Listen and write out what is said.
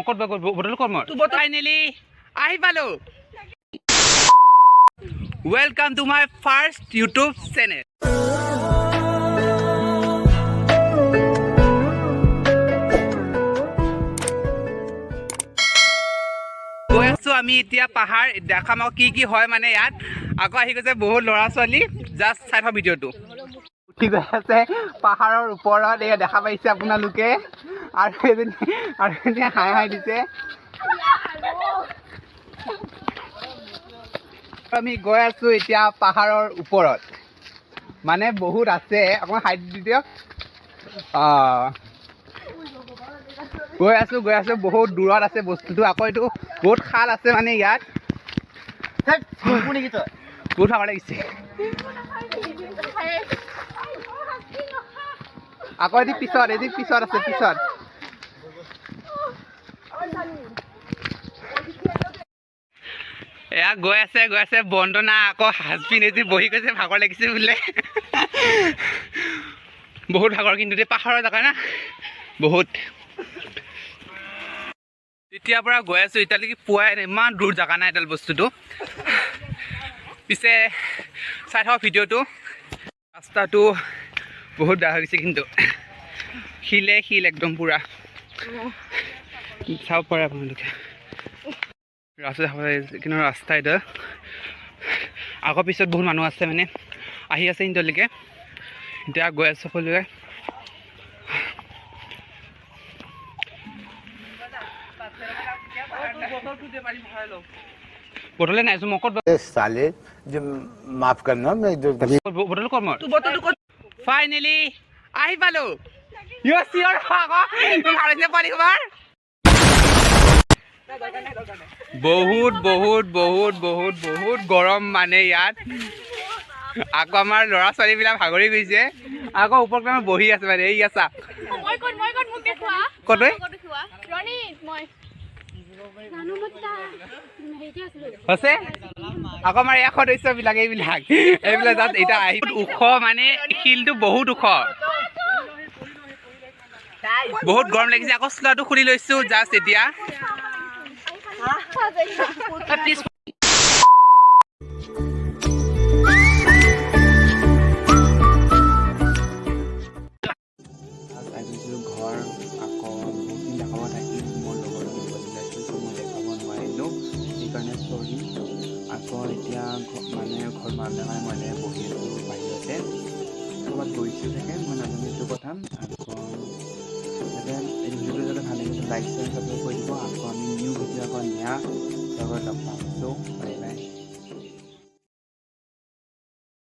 ক'ত বা ক'ত বটল ক'ত মই ফাইনেলি আহি পালোঁ। Welcome to my first YouTube channel. গৈ আছোঁ আমি এতিয়া পাহাৰ দেখাম আকৌ কি কি হয়। মানে ইয়াত আকৌ আহি গৈছে বহুত ল'ৰা ছোৱালী। জাষ্ট চাই থাকক ভিডিঅ'টো। উঠি গৈ আছে পাহাৰৰ ওপৰত, এয়া দেখা পাইছে আপোনালোকে। আৰু এজনী হাই হাই দিছে। আমি গৈ আছো এতিয়া পাহাৰৰ ওপৰত। মানে বহুত আছে, অকণমান হাইট দি দিয়ক। অঁ, গৈ আছো, গৈ আছো, বহুত দূৰত আছে বস্তুটো। আকৌ এইটো বহুত খাল আছে, মানে ইয়াত বহুত ভাগৰ লাগিছে। আকৌ এটি পিছত আছে, পিছত। এয়া গৈ আছে, গৈ আছে বন্দনা। আকৌ হাজবেণ্ড এটি বহি গৈছে, ভাগৰ লাগিছে বোলে। বহুত ভাগৰ কিন্তু দেই, পাহাৰৰ জেগা না বহুত। তেতিয়াৰ পৰা গৈ আছো, এতিয়ালৈকে পোৱাই নাই। ইমান দূৰ জেগা নাই এডাল বস্তুটো। পিছে চাই থাকক ভিডিঅ'টো। ৰাস্তাটো বহুত বেয়া হৈ গৈছে কিন্তু, শিলে শিল একদম পূৰা। চাব পাৰে আপোনালোকে ৰাস্তা দেখাব লাগিছে, কিন্তু ৰাস্তা এইডাল। আগৰ পিছত বহুত মানুহ আছে, মানে আহি আছে এতিয়ালৈকে। এতিয়া গৈ আছোঁ সকলোৱে। বটলে নাই মই ক'ত? साले जो, माफ करना, मैं जो বটল ক'ত মই ফাইনেলি আহি পালোঁ। ইয় চিঞৰ আকৌ ভাল হৈছে পোৱালি খবৰ। বহুত বহুত বহুত বহুত বহুত গৰম মানে ইয়াত। আকৌ আমাৰ ল'ৰা ছোৱালীবিলাক ভাগৰি গৈছে। আকৌ ওপৰত মানে বহি আছে, মানে এই আছা। মই ক'ত? মই ক'ত? মোক দেখুওৱা। ক'ত ঐ? ক'ত দেখুওৱা ৰণিত? মই জানো, মই তেতিয়া হেৰিতে আছিলো। হৈছে। আকৌ আমাৰ এয়া সদস্যবিলাক এইবিলাক এইবিলাক তাত এতিয়া আহি ওখ, মানে শিলটো বহুত ওখ। বহুত গৰম লাগিছে। আকৌ চোলাটো খুলি লৈছো জাষ্ট এতিয়া। প্লিজ। আহি গৈছিলোঁ ঘৰ। আকৌ বহুতখিনি দেখাব থাকিল, মোৰ লগৰ লগত ওলাইছিল, চ' মই দেখাব নোৱাৰিলোঁ, সেইকাৰণে চৰি। আকৌ এতিয়া মানে ঘৰত মানুহ নাই, মই এনেই বহি আছোঁ বাহিৰতে। ক'ৰবাত গৈছে চাগে, মই নাজানো এইটো কথা। আকৌ যাতে এই ভিডিঅ'টো যাতে ভাল লাগিছে, লাইক, শ্বেয়াৰ, ছাবস্ক্ৰাইব কৰি দিব। আকৌ আমি নিউ ভিডিঅ' আকৌ নিয়া লগত লগ পাম। চ' বাই।